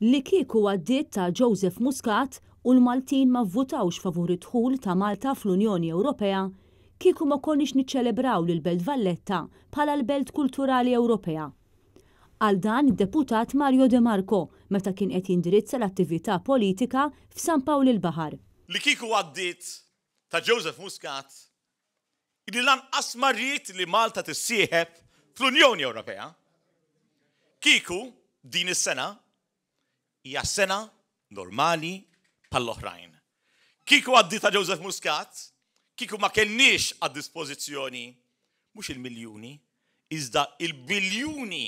Li kieku għaddiet ta' Joseph Muscat u l-Maltin ma vvutawx favur id-dħul ta' Malta fl-Unjoni Ewropea, kieku ma konniex niċċelebraw lill-Belt Valletta bħala l-Belt Kulturali Ewropea. Qal dan id-Deputat Mario De Marco meta kien qed jindirizza l-attività politika f'San Pawl il-Baħar. Li kieku għaddiet ta' Joseph Muscat li lanqas ma ried li Malta tissieħeb fl-Unjoni Ewropea, kieku din is-sena hija sena normali bħall-oħrajn. Kieku għaddiet ta' Joseph Muscat, kieku ma kellniex għad-dispożizzjoni mhux il-miljuni, iżda il-biljuni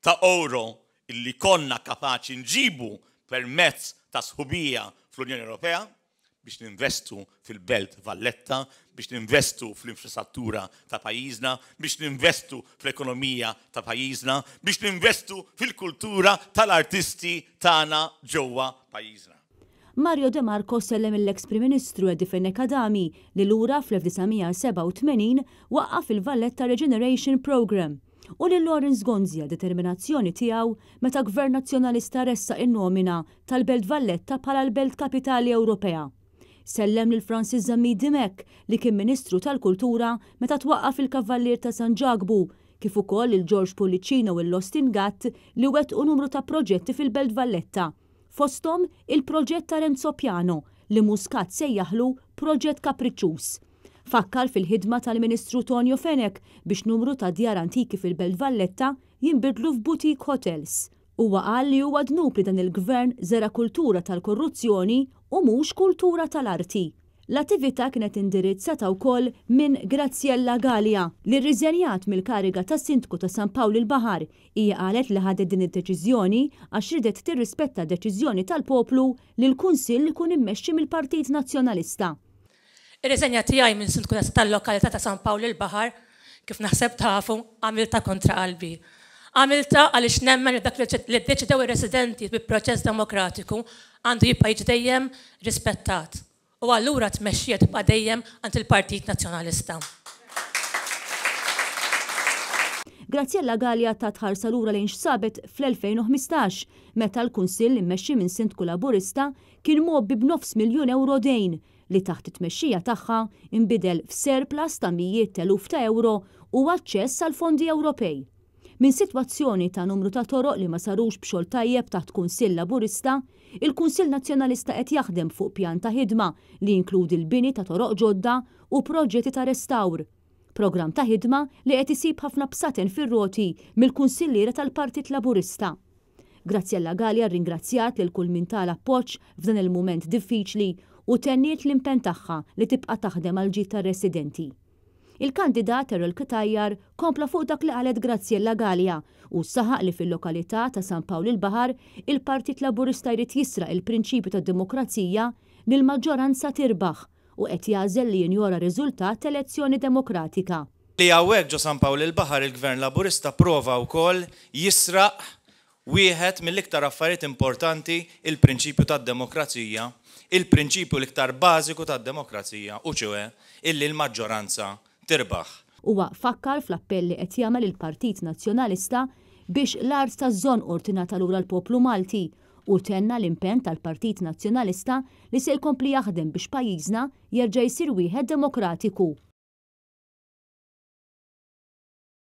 ta' ewro li konna kapaċi nġibu permezz ta' sħubija fl-Unjoni Ewropea biex ninvestu fil-Belt Valletta, biex ninvestu fl-infrastruttura ta' pajjiżna, biex ninvestu fl-ekonomija ta' pajjiżna, biex ninvestu fil-kultura tal-artisti tagħna ġewwa pajjiżna. Mario De Marco sellem lill-eks Prim Ministru Eddie Fenech Adami li lura fl-1987 waqqaf il-Valletta Regeneration Programme u lil Lawrence Gonzi għad-determinazzjoni tiegħu meta Gvern Nazzjonalista ressaq in-nomina tal-Belt Valletta bħala l-Belt Kapitali Ewropea. Sellem lil Francis Zammit Dimech li kien Ministru tal-Kultura meta twaqqaf il-Kavallier ta' San Ġakbu, kif ukoll lil George Pullicino u lil Austin Gatt li wettqu numru ta' proġetti fil-Belt Valletta, fosthom il-proġett ta' Renzo Piano li Muscat sejjaħlu proġett kapriċċuż. Fakkar fil-ħidma tal-Ministru Tonio Fenech biex numru ta' djar antiki fil-Belt Valletta jinbidlu f'boutique hotels. Huwa qal li huwa dnub li dan il-Gvern żera' kultura tal-korruzzjoni u mhux kultura tal-arti. L-attività kienet indirizzata wkoll minn Graziella Galea, li rriżenjat mill-kariga ta' Sindku ta' San Pawl il-Baħar. Hija qalet li ħadet din id-deċiżjoni għax riedet tirrispetta d-deċiżjoni tal-poplu li l-Kunsill ikun immexxi mill-Partit Nazzjonalista. Ir-riżenja tiegħi minn Sindku tal-lokalità ta' San Pawl il-Baħar, kif naħseb tafu, għamiltha kontra qalbi. Għamiltha għaliex nemmen li dak li ddeċidew ir-residenti bi proċess demokratiku għandu jibqa' jiġi dejjem rispettat. U allura t-tmexxija tibqa' dejjem għand il-Partit Nazzjonalista. Graziella Galea tat ħarsa lura lejn x'sabet fl-2015 meta l-Kunsill immexxi minn Sindku Laburista kien mgħobbi b'nofs miljun ewro dejn li taħt it-tmexxija tagħha nbidel f'surplus ta' mijiet t'eluf ta' ewro u aċċess għal fondi Ewropej. Minn sitwazzjoni ta' numru ta' toroq li ma sarux b'xogħol tajjeb taħt Kunsill Laburista, il-Kunsill Nazzjonalista qed jaħdem fuq pjan ta' ħidma li jinkludi l-bini ta' toroq ġodda u proġetti ta' restawr. Programm ta' ħidma li qed isib ħafna bsaten fir-roti mill-kunsilliera tal-Partit Laburista. Graziella Galea rringrazzjat lil kull min ta l-appoġġ f'dan il-mument diffiċli u tenniet l-impenn tagħha li tibqa' taħdem għall-ġid tar-residenti. Il-kandidat Errol Cutajar kompla fuq dak li qalet Graziella Galea u saħaq li fil-lokalità ta' San Pawl il-Baħar il-Partit Laburista jrid jisraq il-prinċipju tad-demokrazija li l-maġġoranza tirbaħ u qed jagħżel li jinjora riżultat t'elezzjoni demokratika. Li hawnhekk ġo San Pawl il-Baħar il-Gvern Laburista prova wkoll jisraq wieħed mill-iktar affarijiet importanti, il-prinċipju tad-demokrazija, il-prinċipju l-iktar bażiku tad-demokrazija u ċioè illi l-maġġoranza tirbaħ. Huwa fakkar fl-appell li qed jagħmel il-Partit Nazzjonalista biex l-art taż-Żonqor tingħata lura l-poplu Malti u tenna l-impenn tal-Partit Nazzjonalista li se jkompli jaħdem biex pajjiżna jerġa' jsir wieħed demokratiku.